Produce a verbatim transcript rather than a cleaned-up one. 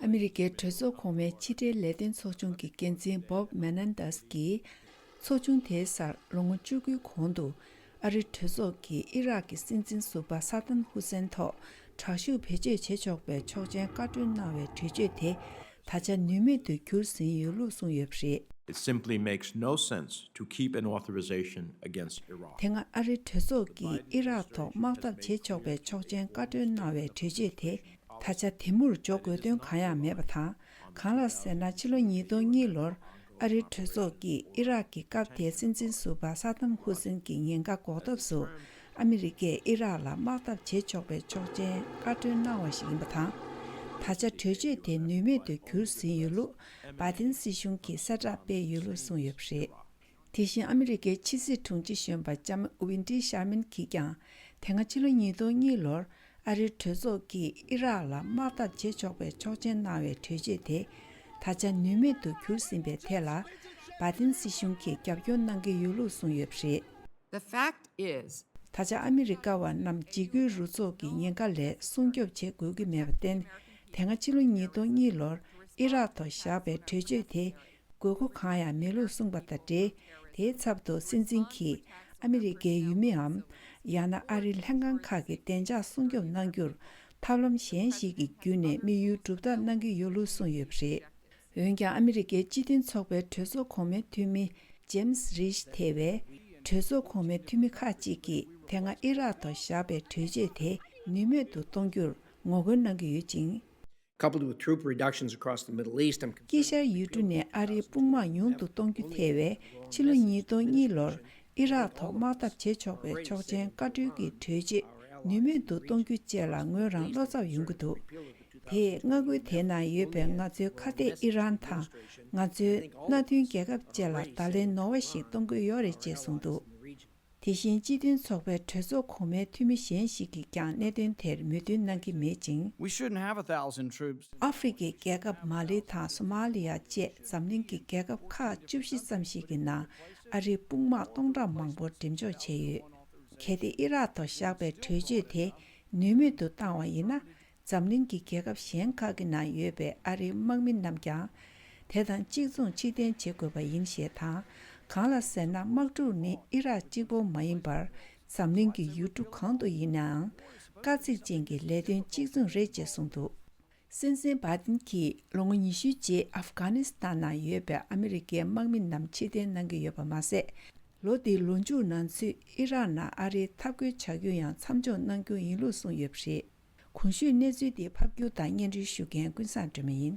ཨ་མི་རི་ཀའི་གྲོས་ཚོགས་གོང་མའི་ཕྱི་འབྲེལ་ལས་དོན་ཚོགས་ཆུང་གི་འགན་འཛིན་བོབ་མེ་ནན་དཱས་ཀྱིས། ཚོགས་ཆུང་དེའི་སར་ལོ་ངོ་བཅུ་དགུའི་གོང་དུ་ཨ་རིའི་གྲོས་ཚོགས་ཀྱིས་ཨི་རག་གི་སྲིད་འཛིན་ཟུར་པ་ས་དམ་ཧུ་སེན་ཐོག་དྲག་ཤུགས་བེད་སྤྱོད་བྱེད་ཆོག་པའི་ཆོག་མཆན་བཀའ་འཁྲོལ་གནང་བའི་གྲོས་ཆོད་དེ། ད་ཆ་ནུས་མེད་དུ་གྱུར་ཟིན་ཡོད་ལུགས་གསུངས་ཡོད་པ་རེད། It simply makes no sense to keep an authorization against Iraq. དེ་སྔ་ཨ་རིའི་གྲོས་ཚོགས་ཀྱིས་ཨི་རག་ཐོག་དམག་འཐབ་བྱེད་ཆོག་པའི་ཆོག་མཆན་བཀའ་འཁྲོལ་གནང་བའི་གྲོས་ཆོད་དེ། ད་ཆ་དེ་མུར་འཇོག་དགོས་དོན་གང་ཡང་མེད་པ་དང་། གང་ལགས་ཟེར་ན། ཕྱི་ལོ་ཉིས་སྟོང་གཉིས་ལོར་ཨ་རིའི་གྲོས་ཚོགས་ཀྱིས་ཨི་རག་གི་སྐབས་དེའི་སྲིད་འཛིན་ཟུར་པ་ས་དམ་ཧུ་སེན་གྱི་ཉེན་ཁ་འགོག་ཐབས་སུ། ཨ་མི་རི་ཀས་ཨི་རག་ལ་དམག་འཐབ་བྱེད་ཆོག་པའི་ཆོག་མཆན་བཀའ་འཁྲོལ་གནང་བ་ཞིག་ཡིན་པ་དང་། ད་ཆ་གྲོས་ཆོད་དེ་ནུས་མེད་དུ་གྱུར་ཟིན་ཡོད་ལུགས་བྷའི་ཏིན་སྲིད་གཞུང་གིས་གསལ་བསྒྲགས་སྤེལ་ཡོད་ལུགས་གསུངས་ཡོད་པ་རེད། དེ་བཞིན་ཨ་མི་རི་ཀའི་ཕྱི་སྲིད་དྲུང་ཆེ་གཞོན་པ་ལྕམ་ཝིན་ཏི་ཤར་མན་གྱིས་ཀྱང་། དེ་སྔ་ཕྱི་ལོ་ཉིས་སྟོང་གཉིས་ལོར་ཨ་རིའི་གྲོས་ཚོགས་ཀྱིས་ཨི་རག་ལ་དམག་འཐབ་བྱེད་ཆོག་པའི་ཆོག་མཆན་གནང་བའི་གྲོས་ཆོད་དེ། ད་ཆ་ནུས་མེད་དུ་གྱུར་ཟིན་པའི་ཐད་ལ། བྷའི་ཏིན་སྲིད་གཞུང་གིས་རྒྱབ་སྐྱོར་གནང་གི་ཡོད་ལུགས་གསུངས་ཡོད་པ་རེད། The fact is, ད་ཆ་ཨ་མི་རི་ཀ་བ་རྣམས་འཇིགས་སྐུལ་རུ་ཚོགས་ཀྱི་ཉེན་ཁ་ལས་སྲུང་སྐྱོབ་བྱེད་དགོས་ཀྱི་མེད་པར་བརྟེན། དེ་སྔ་ཕྱི་ལོ་ཉིས་སྟོང་གཉིས་ལོར་ཨི་རག་ཐོག་བཞག་པའི་གྲོས་ཆོད་དེ། དགོས་མཁོ་གང་ཡང་མེད་ལུགས་གསུངས་པ་དང་འབྲེལ། དེའི་ཚབ་ཏུ་སྲིད་འཛིན་གྱིས་ཨ་མི་རི་ཀའི་ཡུལ་མིའམ། ཡང་ན་ཨ་རིའི་ལྷན་ཁང་ཁག་གི་བདེ་འཇགས་སྲུང་སྐྱོབ་གནང་རྒྱུར་ཐབས་ལམ་གཞན་ཞིག་གི་བརྒྱུད་ནས་དམིགས་ཡུལ་སྒྲུབ་ཐབས་གནང་གི་ཡོད་ལུགས་གསུངས་ཡོད་པ་རེད། འོན་ཀྱང་ཨ་མི་རི་ཀའི་སྤྱི་མཐུན་ཚོགས་པའི་གྲོས་ཚོགས་གོང་མའི་འཐུས་མི་ཇེམ་སི་རིཤ་ཐེ་བས། གྲོས་ཚོགས་གོང་མའི་འཐུས་མི་ཁག་ཅིག་གིས་དེ་སྔ་ཨི་རག་ཐོག་བཞག་པའི་གྲོས་ཆོད་དེ་ནུས་མེད་དུ་གཏོང་རྒྱུར་ངོ་རྒོལ་གནང་གི་ཡོད་ཅིང་། Coupled with troop reductions across the Middle East, I'm དཀྱིལ་ཤར་ཡུལ་གྲུ་ནས་ཨ་རིའི་དཔུང་དམག་ཉུང་དུ་གཏོང་རྒྱུ་ཐེ་བའི་ཕྱི་ལོ་ཉིས་སྟོང་གཉིས་ལོར་ཨི་རག་ཐོག་དམག་འཐབ་བྱེད་ཆོག་པའི་ཆོག་མཆན་བཀའ་འཁྲོལ་གྱི་གྲོས་ཆོད་ནུས་མེད་དུ་གཏོང་རྒྱུ་བཅས་ལ་ངོས་རང་བློ་འཚབ་ཡོང་གི་འདུག་དེས་མངའ་ཁུལ་དེའི་ནང་ཡོད་པའི་ང་ཚོའི་ཁ་གཏད་ཨི་རན་དང་། ང་ཚོའི་མནའ་མཐུན་རྒྱལ་ཁབ་བཅས་ལ་བརྡ་ལན་ནོར་བ་ཞིག་གཏོང་གི་ཡོད་རེད་ཅེས་གསུངས་འདུག་དེ་བཞིན་སྤྱི་མཐུན་ཚོགས་པའི་གྲོས་ཚོགས་གོང་མའི་འཐུས་མི་གཞན་ཞིག་གིས་ཀྱང་གནད་དོན་དེར་མོས་མཐུན་གནང་གི་མེད་ཅིང་། We shouldn't have a thousand troops. ཨ་ཧྥེ་རི་ཁའི་རྒྱལ་ཁབ་མ་ལི་དང་སོ་མ་ལི་ཡ་བཅས་འཛམ་གླིང་གི་རྒྱལ་ཁབ་ཁག་བཅུ་བཞི་ཙམ་ཞིག་གི་ནང་ཨ་རིའི་དཔུང་དམག་སྟོང་ཕྲག་མང་པོ་འགྲེམས་འཇོག་བྱས་ཡོད། གལ་ཏེ་ཨི་རག་ཐོག་བཞག་པའི་གྲོས་ཆོད་དེ་ནུས་མེད་དུ་བཏང་བ་ཡིན་ན། འཛམ་གླིང་གི་རྒྱལ་ཁབ་གཞན་ཁག་གི་ནང་ཡོད་པའི་ཨ་རིའི་དམག་མི་རྣམས་ཀྱང་དེ་དང་གཅིག་མཚུངས་ཕྱིར་འཐེན་བྱེད་དགོས་པ་ཡིན་ཞེས་དང་། གང་ལ་ཟེར་ན། དམག་འཁྲུག་ནི་ཨི་རག་གཅིག་པོ་མ་ཡིན་པར་འཛམ་གླིང་གི་ཡུལ་གྲུ་གང་དུ་ཡིན་ནའང་དཀའ་ཚེགས་ཅན་གྱི་ལས་དོན་གཅིག་མཚུངས་རེད་ཅེས་གསུངས་འདུག་སྲིད་འཛིན་བྷའི་ཏིན་གྱིས་ལོ་ངོ་ཉི་ཤུའི་རྗེས་ཨབ་གྷ་ནི་སི་ཐན་ནང་ཡོད་པའི་ཨ་མི་རི་ཀའི་དམག་མི་རྣམས་ཕྱིར་འཐེན་གནང་གི་ཡོད་པ་མ་ཟད། ལོ་འདིའི་ལོ་མཇུག་ནང་ཚུད་ཨི་རག་ནང་ཨ་རིའི་འཐབ་རྒོལ་བྱ་རྒྱུ་ཡང་མཚམས་འཇོག་གནང་རྒྱུ་ཡིན་ལུགས་གསུངས་ཡོད་པ་རེད། གོང་ཞུས་གནས་ཚུལ་འདི་ཕབ་སྒྱུར་དང་སྙན་སྒྲོན་ཞུ་མཁན་ཀུན་བཟང་སྒྲོལ་མ་ཡིན།